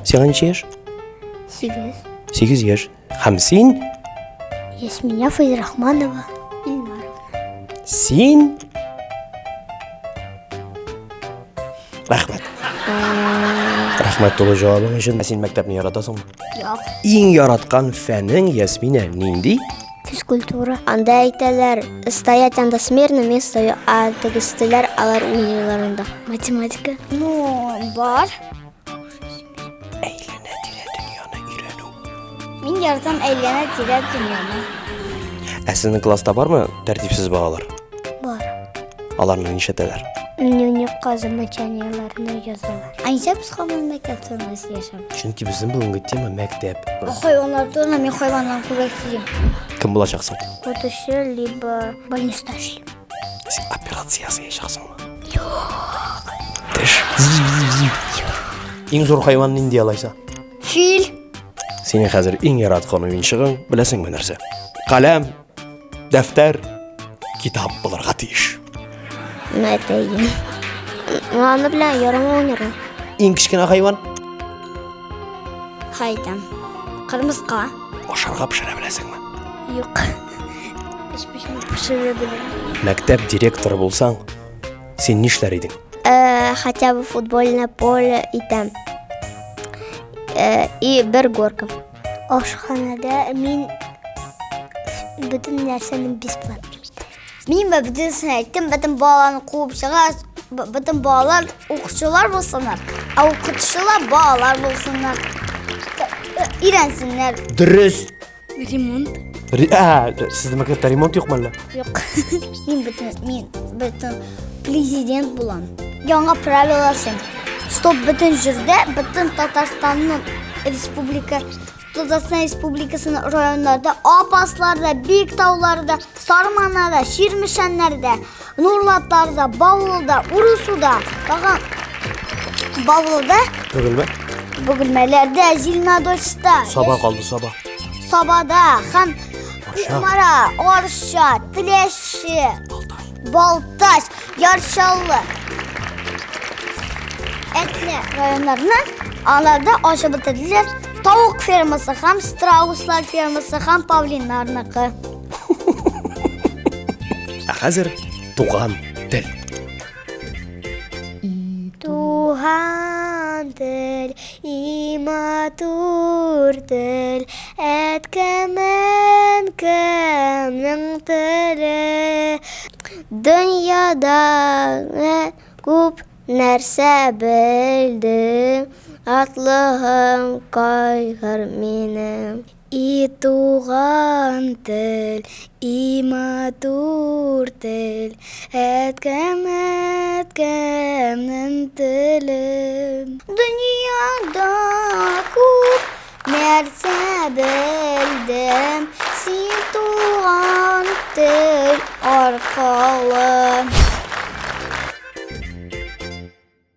Сиңа ничә яшь? 8. 8 яшь. Һәм син? Ясминә Фәйзрахманова Илнаровна. Син? Рәхмәт. Рәхмәт тулы җавабың өчен. Ә син мәктәпне яратасыңмы? Юк. Иң яраткан фәнең, Ясминә, нинди? Физкультура. Анда әйтәләр, стоять анда смирно, мин стою, а тегестеләр алар уйныйлар анда. Математика. Ну, бар. Әйләнә-тирә дөньяны өйрәнү. Мин яратам әйләнә-тирә дөньяны. Ә сезнең класста бармы тәртипсез балалар? Бар. Аларны нишләтәләр? Дневникка замечаниеләрне язалар. Ә ничә без һаман мәктәп турында сөйләшәбез? Чөнки безнең бүгенге тема мәктәп. Хайваннар турында мин хайваннарны күбрәк сөйлим. Кем булачаксың? Укытучы либо больниста эшлим. Син операция ясаячаксыңмы? Юк. Теш. Иң зур хайван нинди алайса? Фил. Синең хәзер иң яраткан уенчыгың, беләсеңме нәрсә? Каләм, дәфтәр, китап булырга тиеш. Мәтәйем. Ну, аны белән ярым уйнарга. Иң кечкенә хайван? Хайтам. Кырмыска. Ашарга пешерә беләсеңме? Юк. Эш-пешмәк пешерә беләм. Мәктәп директоры булсаң, син нишләр идең? Хотя бы футбольное поле итәм. И бер горка. Ашханәдә мин бөтен нәрсәне бесплатно. Мин бә бөтенесен әйттем, бөтен балаларны куып чыга, бөтен балалар укучылар булсыннар, ә укытучылар балалар булсыннар. Өйрәнсеннәр. Дөрес. Ремонт. Ә, сезнең мәктәптә ремонт юкмы әллә? Юк. Мин бөтен президент булам. Яңа правиласын. Стоп бөтен җирдә, бөтен Татарстанның республика Татарстан Республикасының районнарда, Апасларда, Биектауларда, Сарманада, Чирмешәннәрдә, Нурлатларда, Баулыда, Урусуда, тагын Баулыда, Бөгелмә. Бөгелмәләрдә, Зеленодольскта, Саба калды, Саба. Сабада һәм Арча. Кукмара, Арча, Теләче, Балтач, Яр Чаллы, Әтнә районнарына аларда ачып бетерделәр тавык фермасы һәм страуслар фермасы һәм павлиннарныкы. Ә хәзер туган тел. Туган тел, и матур тел, әткәм әнкәмнең теле. Дөньяда күп нәрсә белдем, Атлыгым кайгыр минем. И туган тел, и матур тел, әткәм әнкәмнең теле. Дөньяда күп нәрсә белдем, син туган тел аркылы.